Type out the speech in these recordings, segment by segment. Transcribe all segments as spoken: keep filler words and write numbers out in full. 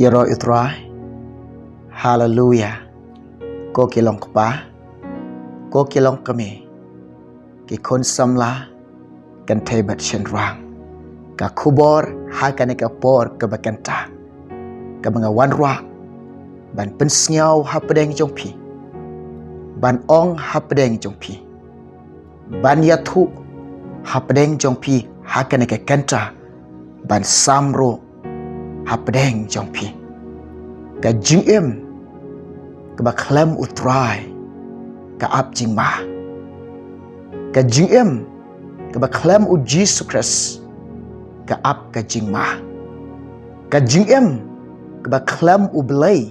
Ïaroh ïa u Trai. Haleluya. Ko ki long kpa, ko ki long kmie, ki khun samla, kynthei bad shynrang. Ka khubor ha kane ka por kaba kynta, kaba nga wanrah ban pynsngew hapdeng jong phi, ban ong hapdeng jong phi, ban ïathuh hapdeng jong phi ha kane ka kynta, ban sam ruh hapdeng jong phi. Ka jingim kaba khlem u Trai ka ap jingma. Ka jingim kaba khlem u Jisu Khrist ka ap ka jingma. Ka jingim kaba khlem u Blei,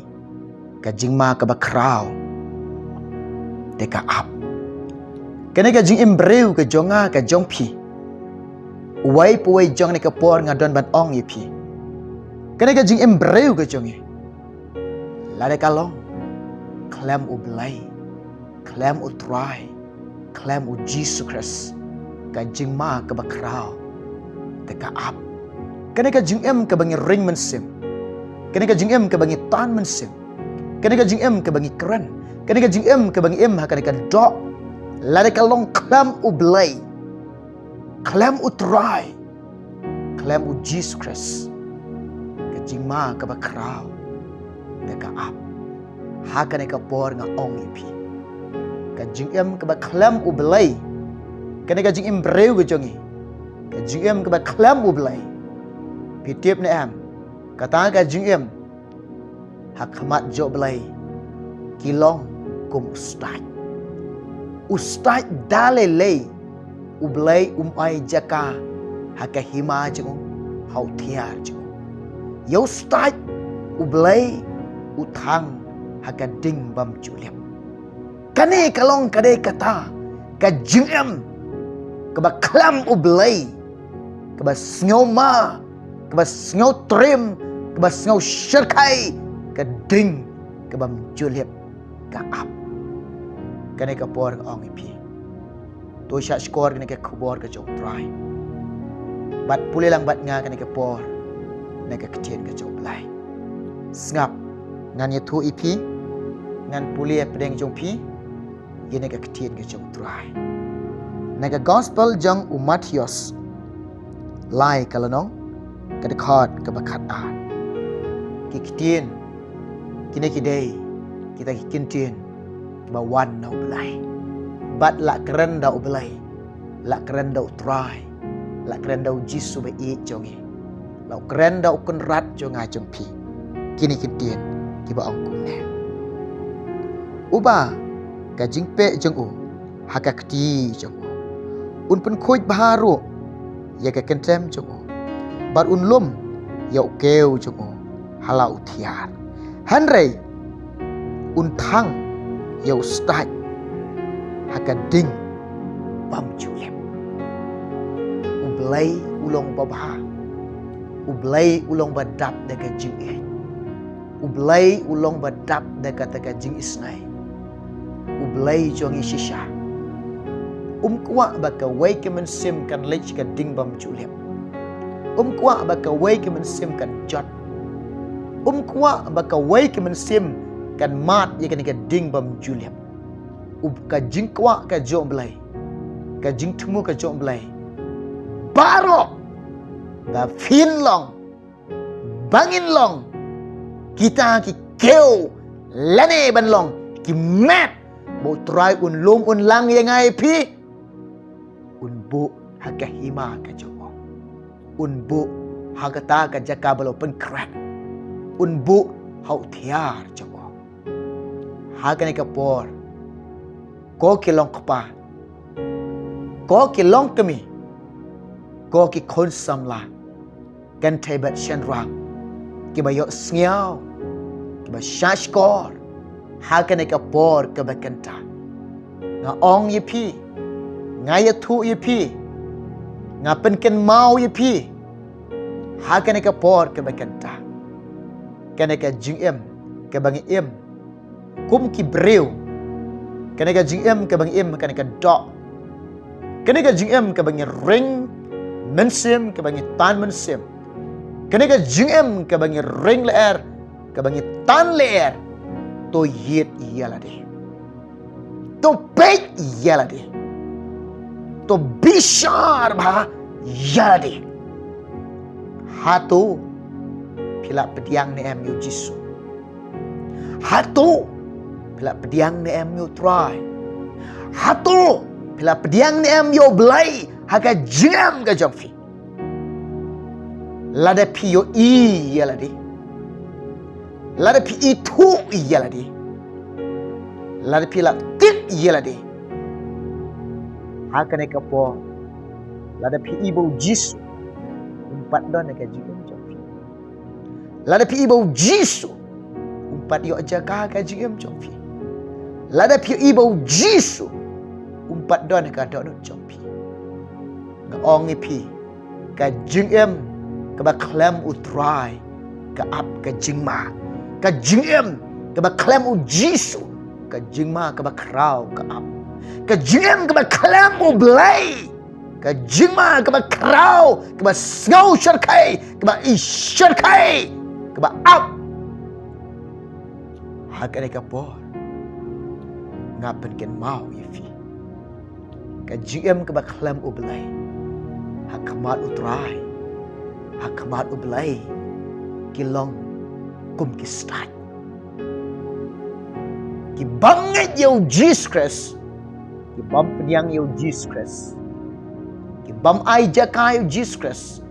ka jingma kaba khraw te ka ap. Kane ka jingim briew ka jong nga, ka jong phi, uwei pa uwei jong kane ka por nga don ban ong ïa phi, kane ka jingim briew ka jong ngi, lada ka long khlem u Blei, khlem u Trai, khlem u Jisu Khrist, ka jingma kaba khraw te ka ap. Kane ka jingim kaba ngi ring mynsiem, kane ka jingim kaba ngi tan mynsiem, kane ka jingim kaba ngi kren, kane ka jingim kaba ngi im ha kane ka doh, lada ka long khlem u Blei, khlem u Trai, khlem u Jisu Khrist, ka jingma kaba khraw te ka ap. Ha kane ka por nga ong ïa phi, ka jingim kaba khlem u Blei, kane ka jingim briew ka jong ngi, ka jingim kaba khlem u Blei, phi tip ne em, kata ka jingim ha khmat jong u Blei ki long kum u stait. U stait da lei lei u Blei um ai jaka ha ka hima jong u, ha u thiar jong u. Ïa u stait u Blei u thang ha ka ding bym ju lip. Kane ka long ka dei kata ka jingim kaba khlem u Blei, kaba sngew ma, kaba sngew trim, kaba sngew shyrkhei, ka ding ka bym ju lip ka ap. Kane ka por nga ong ïa phi, to shah shkor kane ka khubor ka jong u Trai, bad pule lang bad nga kane ka por na ka ktien ka jong u Blei. Sngap, ngan ïathuh ïa phi, ngan pule hapdeng jong phi ïa kane ka ktien ka jong u Trai. Na ka gospel jong u Mathaios, lai ka lynnong, ka dkhot kaba khatar. Ki ktien, kine ki dei kita ki ktien kiba wan na u Blei. Bad la kren da u Blei, la kren da u Trai, la kren da u Jisu ba ïeit jong ngi, la kren da u Kynrad jong nga jong phi. Kine ki ktien kiba ong kumne: Uba ka jingpeh jong u ha ka kti jong u, un pynkhuid bha ruh ïa ka kynthem jong u, bad un lum ïa u kiew jong u ha la u thiar. Hynrei un thang ïa u stait ha ka ding bym ju lip. U Blei u long babha. U Blei u long ba dap da ka jingïeit. U Blei u long ba dap da kata ka jingisnei. U Blei jong ngi shisha um kwah ba kawei ka mynsiem kan leit sha ka ding bym ju lip. Um kwah ba kawei ka mynsiem kan jot. Um kwah ba kawei ka mynsiem kan mad ïa kane ka ding bym ju lip. U, ka jingkwah ka jong u Blei, ka jingthmu ka jong u Blei, baroh ba phin long, ba ngin long kita ki kiew, lane ban long ki met ba u Trai un lum un lang ïa nga ïa phi. Un buh ha ka hima ka jong u. Un buh ha kata ka jaka ba la pynkhreh. Un buh ha u thiar jong u. Ha kane ka por, ko ki long kpa, ko ki long kmie, ko ki khun samla, kynthei bad shynrang, kiba ïohsngew, kiba shahshkor ha kane ka por kaba kynta, nga ong ïa phi, nga ïathuh ïa phi, nga pynkynmaw ïa phi ha kane ka por kaba kynta. Kane ka jingim kaba ngi im kum ki briew, kane ka jingim kaba ngi im ha kane ka doh, kane ka jingim kaba ngi ring mynsiem, kaba ngi tan mynsiem, kane ka jingim kaba ngi ring lyer kaba ngi tan lyer, to ïit ïa lade. To peit ïa lade. To bishar bha ïa lade. Hato phi la pdiang ne em ïa u Jisu? Hato phi la pdiang ne em ïa u Trai? Hato phi la pdiang ne em ïa u Blei ha ka jingim ka jong phi? Lada phi ïohi ïa lade, lada phi ithuh ïa lade, lada phi la tip ïa lade, ha kane ka por, lada phi i ba u Jisu um pat don ha ka jingim jong phi. Lada phi i ba u Jisu um pat ïoh jaka ha ka jingim jong phi. Lada phi i ba u Jisu um pat don ha ka dohnud jong phi. Nga ong ïa phi, ka jingim kaba khlem u Trai ka ap ka jingma. Ka jingim kaba khlem u Jisu, ka jingma kaba khraw ka ap. Ka jingim kaba khlem u Blei, ka jingma kaba khraw, kaba sngew shyrkhei, kaba i shyrkhei, kaba ap. Ha kane ka por, nga pynkynmaw ïa phi, ka jingim kaba khlem u Blei, ha khmat u Trai, ha khmat u Blei, ki long kum ki stad. Ki bym ngeit ïa u Jisu Khrist, ki bym pdiang ïa u Jisu Khrist, ki bym ai jaka ïa u Jisu Khrist,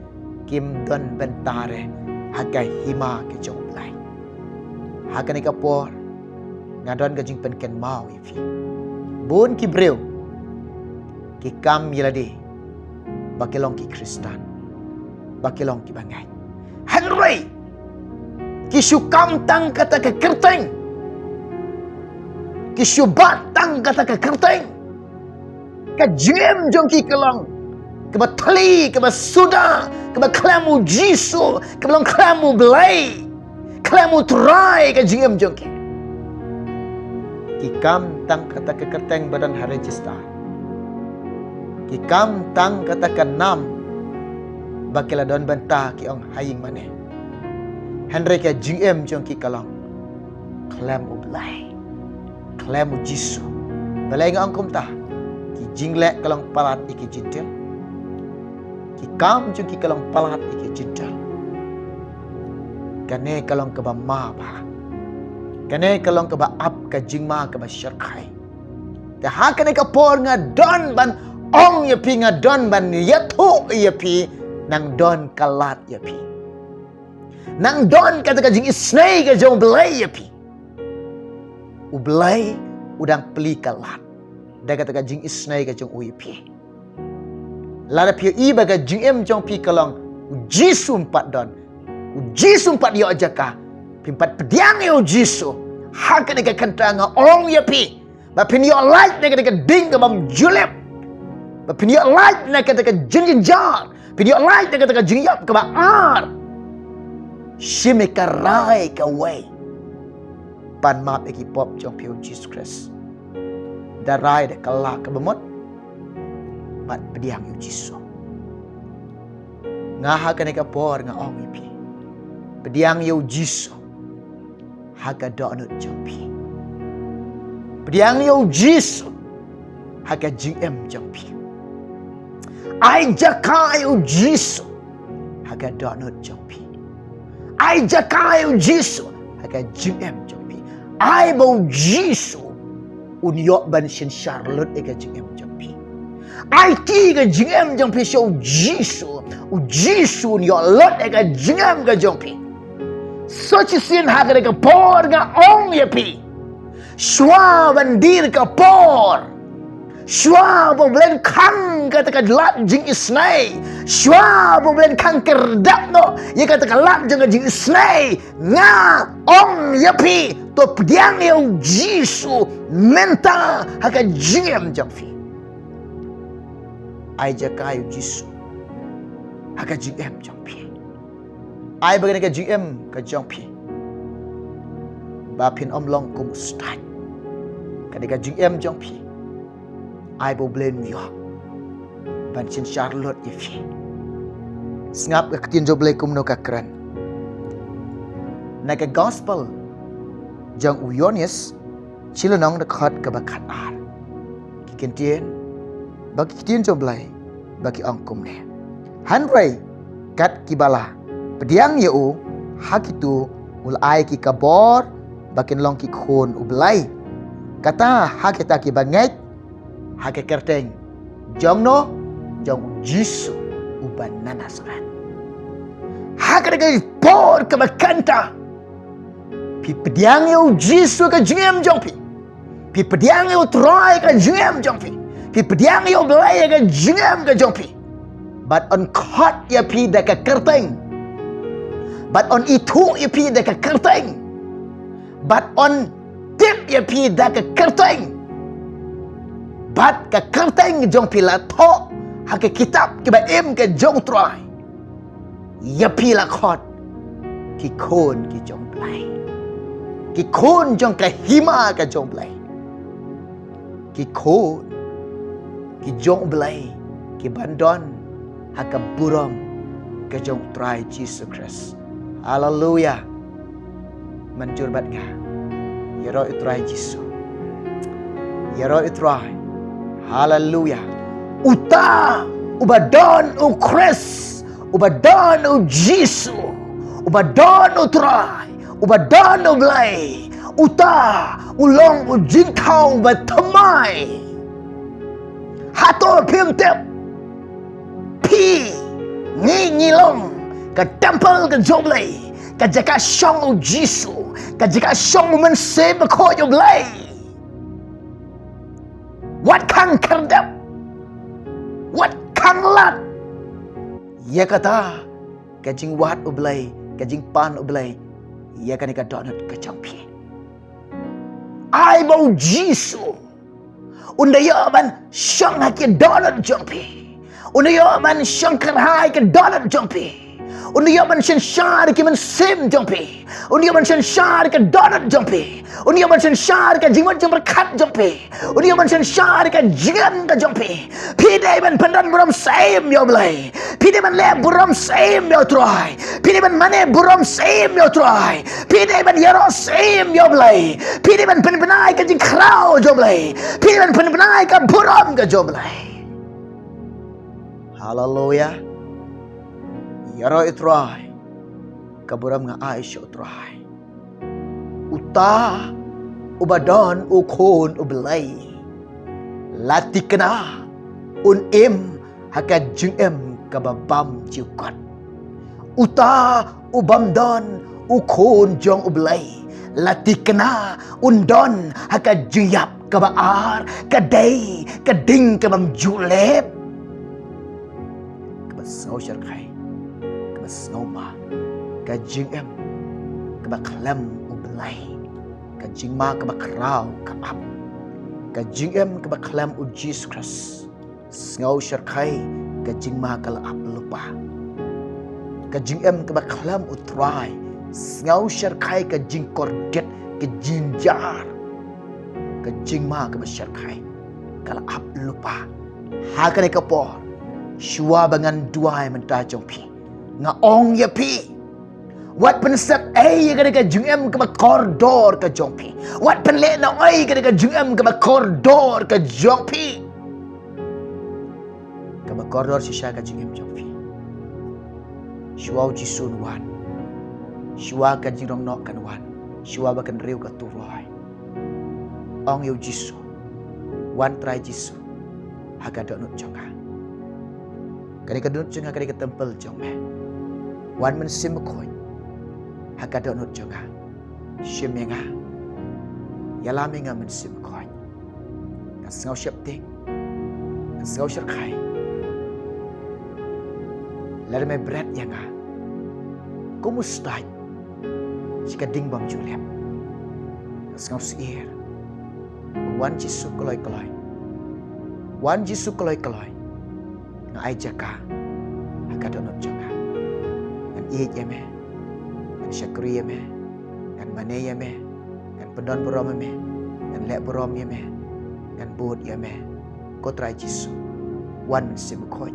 kim don bynta re ha ka hima ka jong u Blei. Ha kane ka por, nga don ka jingpynkynmaw ïa phi. Bun ki briew ki kam ïa lade ba ki long ki Khristan, ba ki long ki bangeit. Hynrei ki shu kam tang kata ka kyrteng, ki shu bat tang kata ka kyrteng. Ka jingim jong ki ka long kaba thli, kaba suda, kaba khlem u Jisu, kaba long khlem u Blei, khlem u Trai ka jingim jong ki. Ki kam tang kata ka kyrteng ba don ha register. Ki kam tang kata ka nam ba ki la don bynta ki ong ha ïing mane. Hynrei ka jingim jong ki ka long khlem u Blei, khlem u Jisu. Balei nga ong kumta? Ki jingleh ka long palat ïa ki Jentil. Ki kam jong ki ka long palat ïa ki Jentil. Kane ka long kaba ma bha. Kane ka long kaba ap ka jingma kaba shyrkhei. Te ha kane ka por nga don ban ong ïa phi, nga don ban ïathuh ïa phi, nang don ka lad ïa phi. Nang don kata ka jingisynei ka jong u Blei ïa phi. U Blei u dang plie ka lad da kata ka jingisynei ka jong u ïa phi. Lada phi ïohi ba ka jingim jong phi ka long u Jisu um pat don, u Jisu um pat ïoh jaka, phim pat pdiang ïa u Jisu, ha kane ka kynta nga ong ïa phi ba phin ïoh lait na kata ka ding ka bym ju lip, ba phin ïoh lait na kata ka jingjynjar, phin ïoh lait na kata ka jingïap kaba ar. Shim ïa ka rai kawei ban map ïa ki pop jong phi ha u Jisu Khrist. Da rai da ka la kaba mut bad pdiang ïa u Jisu. Nga ha kane ka por nga ong ïa phi, pdiang ïa u Jisu ha ka dohnud jong phi. Pdiang ïa u Jisu ha ka jingim jong phi. Ai jaka ïa u Jisu ha ka dohnud jong phi. Ai jaka ïa u Jisu ha ka jingim jong phi. Ai ba u Jisu un ïoh ban synshar lut ïa ka jingim jong phi. Aiti ka jingim jong phi sha u Jisu, u Jisu un ïoh lut ïa ka jingim ka jong phi. Sa shisien ha kane ka por nga ong ïa phi, shuwa ban die ka por, shuwa ba u Blei un khang kata ka lad jingisynei, shuwa ba u Blei un khang khyrdop noh ïa kata ka lad jong ka jingisynei, nga ong ïa phi, to pdiang ïa u Jisu mynta ha ka jingim jong phi. Ai jaka ïa u Jisu ha ka jingim jong phi. Ai ba kane ka jingim ka jong phi, ba phin ym long kum u Satan. Kane ka jingim jong phi, ai ba u Blei un ïoh ban synshar lut ïa phi. Sngap ka ktien jong u Blei kumno ka kren. Na ka gospel jong u Ïoannis, shi lynnong, dkhot kaba khat ar. Ki ktien, ba ki ktien jong Blei, ba ki ong kumne: Hynrei kat kiba la pdiang ïa u, ha kitu u la ai ki ka bor ba kin long ki khun u Blei, kata ha kita kiba ngeit ha ka kyrteng jong no, jong u Jisu uba na Nasaret. Ha kata ka por kaba kynta, phi pdiang ïa u Jisu ka jingim jong phi. Phi pdiang ïa u Trai ka jingim jong phi. Phi pdiang ïa u Blei ka jingim ka jong phi. Bad yn khot ïa phi da ka kyrteng. Bad yn ithuh ïa phi da ka kyrteng. Bad yn tip ïa phi da ka kyrteng. Bad ka kyrteng jong phi la thoh ha ka kitab kiba im ka jong u Trai. Ïa phi la khot ki khun ki jong u Blei. Ki khun jong ka hima ka jong u Blei. Ki khun ki jong u Blei, ki ban don ha ka burom ka jong u Trai Jisu Khrist. Haleluia. Mynjur bad nga. Ïaroh ïa u Trai Jisu. Ïaroh ïa u Trai. Haleluia. Uta uba don u Khrist, uba don u Jisu, uba don u Trai, uba don u Blei, uta u long u jingthaw ba thymmai. Hato phim tip? Phi, ngi, ngi long ka templ ka jong u Blei, ka jaka shong u Jisu, ka jaka shong u Mynsiem Bakhuid u Blei. Wat khang khyrdep, wat khang lad ïa kata ka jingwad u Blei, ka jingpan u Blei ïa kane ka dohnud ka jong phi. Ai ba u Jisu un da ïoh ban shong ha ki dohnud jong phi. Un da ïoh ban shong kyrhai ki dohnud jong phi. Un da ïoh ban synshar ki mynsiem jong phi. Un da ïoh ban synshar ki dohnud jong phi. Un da ïoh ban synshar ka jingmut jingpyrkhat jong phi. Un da ïoh ban synshar ka jingim ka jong phi. Phi dei ban pyndon burom syiem ïa u Blei. Phi dei ban leh burom syiem ïa u Trai. Phi dei ban mane burom syiem ïa u Trai. Phi dei ban ïaroh syiem ïa u Blei. Phi dei ban pynbna ïa ka jingkhraw jong u Blei. Phi dei ban pynbna ïa ka burom ka jong u Blei. Haleluia. Ïaroh ïa u Trai. Ka burom nga ai sha u Trai. Uta uba don u Khun u Blei, la thikna un im ha ka jingim kaba bymjukut. Uta u bym don u Khun jong u Blei, la thikna un don ha ka jingïap kaba ar, ka dei ka ding ka bymjulep. Kaba sngew shyrkhei, kaba sngew ma, ka jingim kaba khlem u Blei, ka jingma kaba khraw ka ap, ka jingim kaba khlem u Jisu Khrist. Sngew shyrkhei ka jingma ka la ap lypa. Ka jingim kaba khlem u Trai, sngew shyrkhei ka jingkordit, ka jingjynjar. Ka jingma kaba shyrkhei ka la ap lypa. Ha kane ka por, shuwa ba ngan duwai mynta jong phi, nga ong ïa phi, wat pynsep ei ïa kane ka jingim kaba kordor ka jong phi. Wat pynlehnoh ei ïa kane ka jingim kaba kordor ka jong phi. Kaba kordor shisha ka jingim jong phi. Shuwa u Jisu un wan, shuwa ka jingrong noh kan wan, shuwa ba kan riew ka turoi, ong ïa u Jisu, wan Trai Jisu ha ka dohnud jong nga. Kane ka dohnud jong nga ka dei ka templ jong me. Wan Mynsiem Bakhuid ha ka dohnud jong nga. Shim ïa nga. Ïalam ïa nga Mynsiem Bakhuid. Ngan sngew sheptieng, ngan sngew shyrkhei lada me bret ïa nga kum u stait sha ka ding bymjulep. Ngan sngew syier. Wan Jisu kloi kloi. Wan Jisu kloi kloi. Nga ai jaka ha ka dohnud jong nga. Ngan ïeit ïa me, ngan shakri ïa me, ngan mane ïa me, ngan pyndon burom ïa me, ngan leh burom ïa me, ngan bud ïa me. Ko Trai Jisu, wan Mynsiem Bakhuid,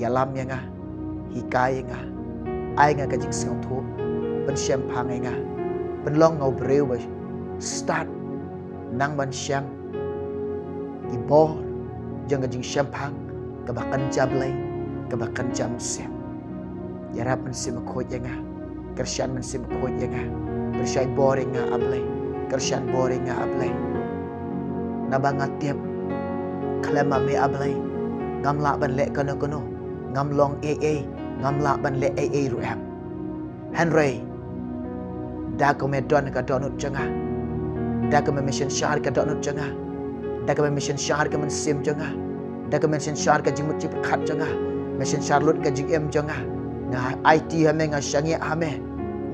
ïalam ïa nga, hikai ïa nga, ai nga ka jingsngewthuh, pynshemphang ïa nga. Pynlong nga u briew ba stad nang ban shem ki bor jong ka jingshemphang kaba kynja Blei, kaba kynja mynsiem. Ïarap Mynsiem Bakhuid ïa nga. Kyrshan Mynsiem Bakhuid ïa nga. Pynshai bor ïa nga A Blei. Kyrshan bor ïa nga A Blei. Naba nga tip khlem ma me A Blei, ngam lah ban leh kano kano, ngam long ei ei, ngam lah ban leh ei ei ruh em. Hynrei da ka me don ka dohnud jong nga, da ka me synshar ka dohnud jong nga, da ka me synshar ka mynsiem jong nga, da ka me synshar ka jingmut jingpyrkhat jong nga, me synshar lut ka jingim jong nga, nga aiti ha me, nga shaniah ha me,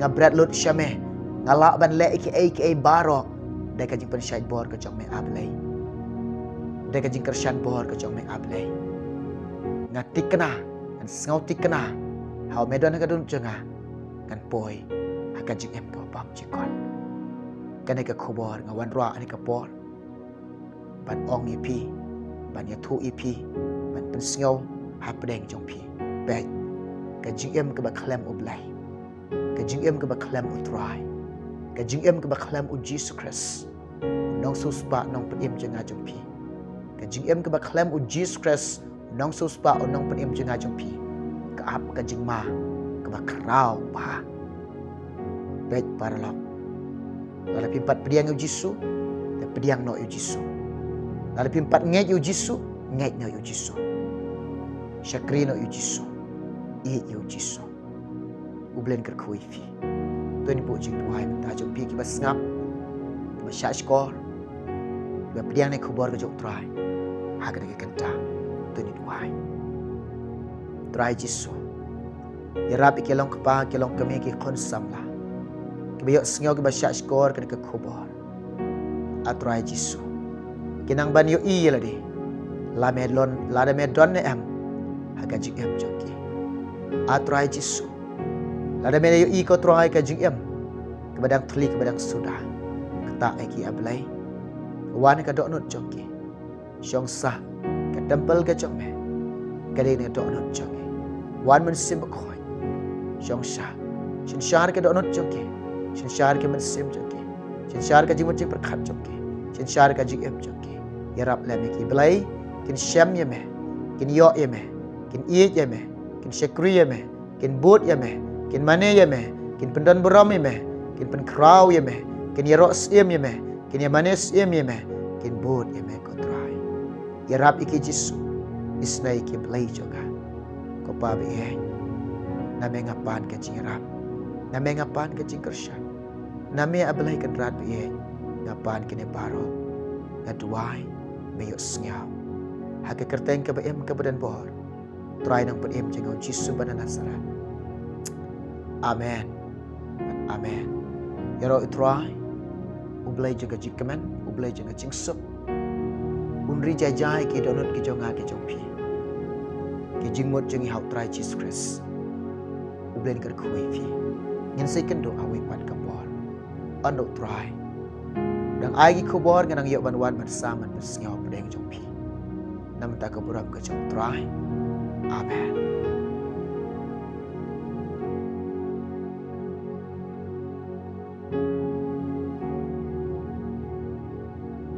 nga bret lut sha me, nga lah ban leh kiei kiei baroh da ka jingpynshai bor ka jong me A Blei, da ka jingkyrshan bor ka jong me A Blei. Nga thikna, ngan sngew thikna ha u me don ha ka dohnud jong nga, ngan poi ha ka jingim kaba bymjukut. Kane ka khubor nga wanrah ha kane ka por ban ong ïa phi, ban ïathuh ïa phi, ban pynsngew hapdeng jong phi. Peit, ka jingim kaba khlem U Blei, ka jingim kaba khlem U Trai, ka jingim kaba khlem U Jisu Khrist, U Nongsiewspah Nongpynim jong nga jong phi, ka jingim kaba khlem U Jisu Khrist, U Nongsiewspah U Nongpynim jong nga jong phi, ka ap ka jingma kaba khraw bha. Peit paralok, lada phim pat pdiang ïa U Jisu, te pdiang noh ïa U Jisu. Lada phim pat ngeit ïa U Jisu, ngeit noh ïa U Jisu. Shakri noh ïa U Jisu. Ïeit ïa U Jisu. U Blei un kyrkhu ïa phi. To ngin buh jingduwai mynta jong phi kiba sngap, kiba shahshkor, kiba pdiang ïa ka khubor ka jong U Trai ha kane ka kynta. To ngin duwai. Trai Jisu, ïarap ïa ki long kpa, ki long kmie, ki khun samla kiba ïohsngew, kiba shahshkor kane ka khubor. A Trai Jisu, kin nang ban ïohi ïa lade, lada me don, lada me don ne em ha ka jingim jong ki. A Trai Jisu, lada me ïohi, ko Trai, ka jingim kaba dang thli, kaba dang suda, ktah ïa ki A Blei. Wan ha ka dohnud jong ki. Shong sah, ka templ ka jong me ka dei na ka dohnud jong ki. Wan Mynsiem Bakhuid, shong sah, synshar ka dohnud jong ki, synshar ka mynsiem jong ki, synshar ka jingmut jingpyrkhat jong ki, synshar ka jingim jong ki. Ïarap lem ïa ki Blei, kin shem ïa me, kin ïoh ïa me, kin ïeit ïa me, kin shakri ïa me, kin bud ïa me, kin mane ïa me, kin pyndonburom ïa me, kin pynkhraw ïa me, kin ïaroh syiem ïa me, kin ïamane syiem ïa me, kin bud ïa me, ko Trai. Ïarap ïa ki Jisu, isynei ïa ki Blei jong nga. Ko Pa ba ïeit, na me nga pan ka jingïarap, na me nga pan ka jingkyrshan. Na me, A Blei Kynrad ba ïeit, nga pan kine baroh. Nga duwai, me ïohsngew. Ha ka kyrteng kaba im, kaba donbor, Trai Nongpynim jong nga, U Jisu ba na Nasareth. Amen. Amen. Ïaroh ïa U Trai, U Blei jong ka jingkmen, U Blei jong ka jingsuk, un ri jai jai ïa ki dohnud ki jong nga ki jong phi. Ki jingmut jong ngi ha U Trai Jisu Khrist. U Blei un kyrkhu ïa phi. Ngin sa ïakynduh ha kawei pat ka por. Ynda U Trai u dang ai ki khubor, ngan nang ïoh ban wan ban sam ban pynsngew hapdeng jong phi. Namar ka burom ka jong U Trai. Amen.